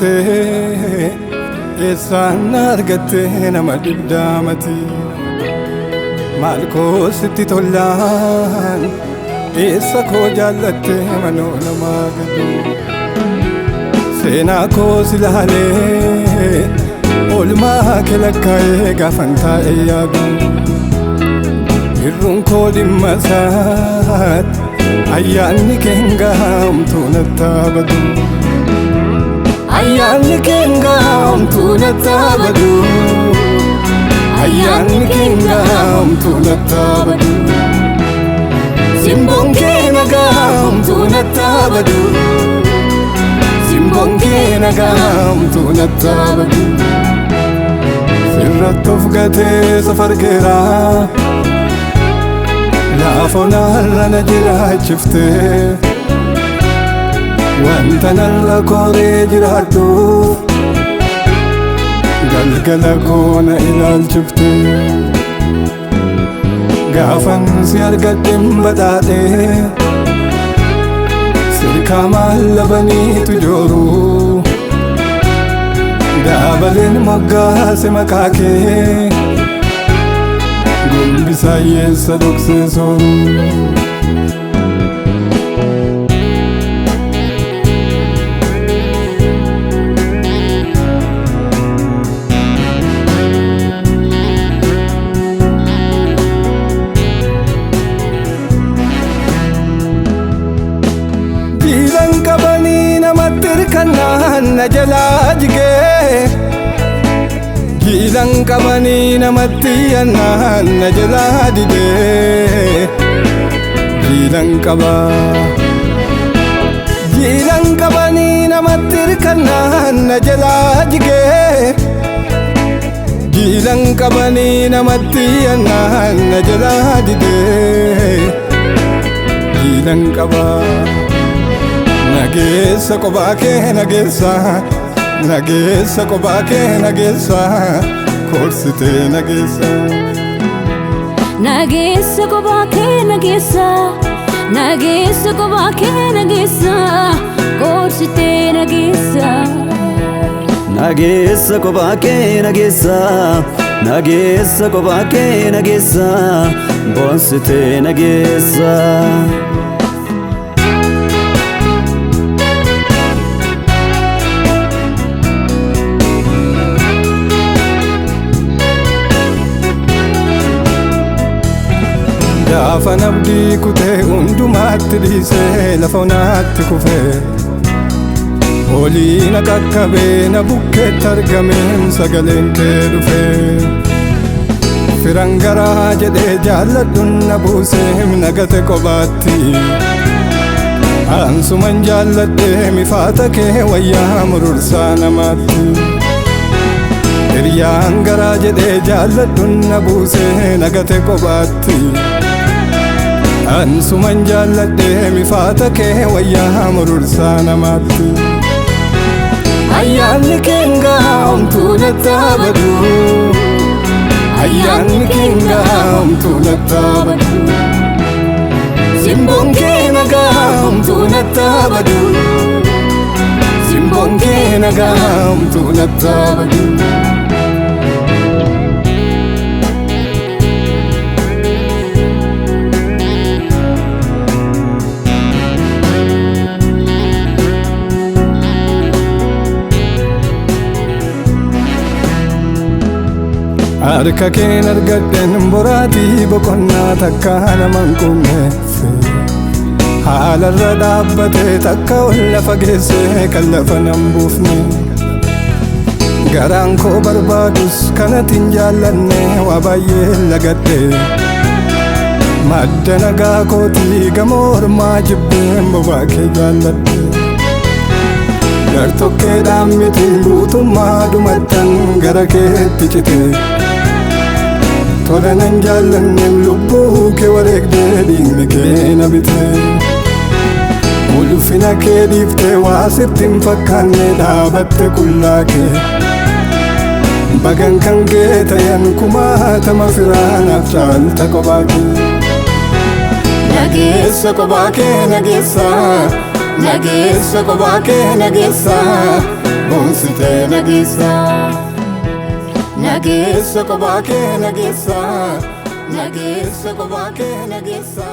dhuftee eessaan na argattee nama dhibdaamati. Maal koo sitti tollaan eessa koo jaallattee manoo namaa gadi. Seenaa koo si laalee oolmaa kee lakkaa'ee gaafan taa'ee yaadu. Hirruun koo dhimma isaatti ayyaanni kee hin gahamtu natti abadu. Ayyaanni kee hin gahamtu natti abadu. Ayyaanni kee hin gahamtu natti abadu. Simboon kee nagahamtu natti abadu. Simboon kee nagahamtu natti abadu. Sirratti of gatee safargeera. Lafa narra na jiraachiftee wanta narra koree jiraadhuuf galgala koo na ilaalchiftee gaafan si argadhen badhaadhee sirkaa maallabaniitu jooruu daabaleen moggaase maqaa kee gombisaa hiyyeessa dhoksee sooruu. Dhiiran qabanii namatti hirkannaan na jalaa jigee. Jiilan qabanii namatti yannaan na jalaa didee. Jiilan qabaa. Jiilan qabanii namatti hirkannaan na jalaa jigee. Jiilan qabanii namatti yannaan na jalaa didee. Jiilan qabaa. Nageessa kophaa kee nageessa. Nageessa kophaa kee nageessa korsitee nageessa. Nageessa kophaa kee nageessa. Nageessa kophaa kee nageessa korsitee nageessa. Nageessa kophaa kee nageessa. Nageessa kophaa kee nageessa boonsitee nageessa. Gaafan abdii kutee hundumaatti dhiisee lafa onaatti kufee olii na qaqqabee na bukkeetti argameen sagaleen kee dhufee firan garaa jedhee jaalladhuun na buusee na gate kophaatti ansuman jaalladhee mifaata kee wayyaa murursaa namaatti. Hiriyyaan garaa jedhee jaalladhuun na buusee na gate kophaatti. Ansuman jaalladhee mifaata kee wayyaa murursaa namaatti. Ayyaanni kee hin gahamtu natti abadu. Ayyaanni kee hin gahamtu natti abadu. Simboon kee nagahamtu natti abadu. Simboon kee nagahamtu natti abadu. Harka keen argadheen boraatii boqonnaa takka naman quunnesse. Haalarra dhaabbatee takka ol lafa geesse kan lafa nan buufne. Garaan koo barbaadus kanatti hin jaallanne waa baay'ee lagadhe. Madda nagaa kootii gamoo ormaa jibbeen bobaa kee jaalladhe. Gartokkeedhaan miti guutummaa dhumattan gara keetti cite. Tola nan jaallanne lubbuu kee wareegdee dhiigni kee na bite. Ulfina kee dhiiftee waa sitti hin fakkaanne dhaabatte qullaa kee. Bagan kan kee ta'an kumaatama firaanaaf caalta kophaa kee. Nageessa kophaa kee nageessa. Nageessa kophaa kee nageessa. Boonsitee nageessa. Nageessa kophaa kee nageessa. Nageessa kophaa kee nageessa.